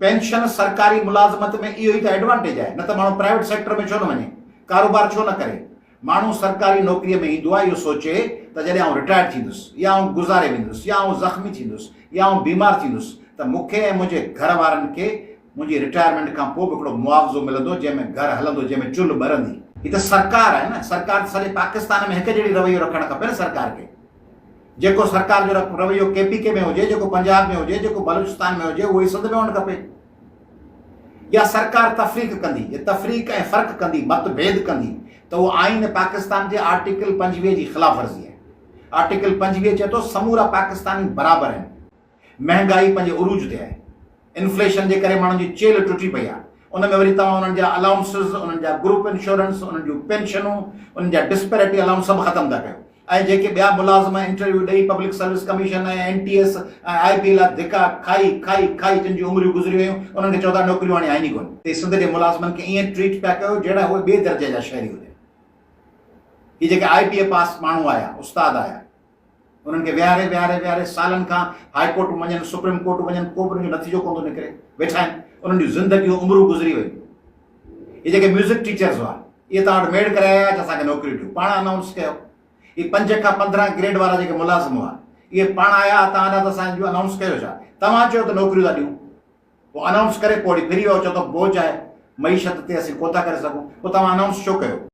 Pension سرڪاري ملازمت ۾ اهو ئي ته ايڊوانٽيج آهي نه ته ماڻهو پرائيويٽ سيڪٽر ۾ ڇو نه وڃي، ڪاروبار ڇو نه ڪري. ماڻهو سرڪاري نوڪريء ۾ ايندو آهي اهو سوچي ته جڏهن آئون رٽائرڊ ٿيندس يا آئون گذاري ويندس يا آئون زخمي ٿيندس يا آئون بيمار ٿيندس ته مون کي ۽ منهنجي گهر وارن کي منهنجي رٽائرمينٽ کان پوء به هڪڙو معاوضو ملندو جنهن ۾ گهر هلندو جنهن ۾ چلهه ٻرندي. هي ته سرڪار آهي نه سرڪار ته سڄي پاڪستان ۾ هڪ جهڙي رويو رکڻ کپي نه سرڪار کي. جيڪو سرڪار جو رويو ڪي پي ڪي ۾ هجي، جيڪو پنجاب ۾ هجي، جيڪو بلوچستان ۾ هجي اهو ئي سنڌ ۾ هئڻ کپي. يا سرڪار تفريق ڪندي، جي تفريق ۽ فرق ڪندي، مت ڀيد ڪندي ته اهو آئين پاڪستان جي آرٽيڪل 25 جي خلاف ورزي آهي. آرٽيڪل 25 چئي ٿو سمورا پاڪستاني برابر آهن. مهنگائي پنهنجي عروج تي آهي. انفليشن جي ڪري ماڻهن جي چيلهه ٽٽي پئي آهي. ان ۾ وري توهان انهن جا الائونسز، انهن جا گروپ انشورنس، انهن جون پينشنون، انهن جا ڊسپيرٽي الائونس سڀ ختم ٿا ڪيو ۽ جيڪي ٻيا ملازم انٽرويو ڏئي public service commission ۽ N T S ۽ I B لاء ڌڪا کائي کائي کائي جن جون عمريون گذري ويون انهن کي چئو ٿا نوڪريون هاڻي آهن ئي ڪونه. تي سنڌ جي ملازمن کي ائين ٽريٽ پيا ڪيو جهڙا اهي ٻئي درجي جا شهري هجن. هي جيڪي آء بي اي پاس ماڻهو آيا، استاد آيا، انهن کي ويهاري ويهاري ويهاري سالن کان هاء ڪورٽ وڃن، سپريم ڪورٽ وڃن، ڪو به انهن جو نتيجو ڪونه ٿو نڪري. ويٺا آهن، انهن جون زندگيون عمرون گذري ويون. هي جيڪي ميوزڪ ٽيچرز هئا، اهي توهان وٽ ميڙ ڪري آيا ته اسان کي نوڪريون ڏيو، پاڻ انائونس ڪيو. هي 5 کان 15 گريڊ وارا جيڪي ملازم هئا، اهي پاڻ آيا توهان ڏانهن ته اسان جو انائونس ڪيو ڇا؟ توهان چيو ته نوڪريون ٿا ڏيون. پوء انائونس ڪري پوء وري ڦري ويو چئو ته بوجهه آهي معيشت تي اسين ڪونه ٿا ڪري سگهون. پوء توهان انائونس ڇو ڪيو؟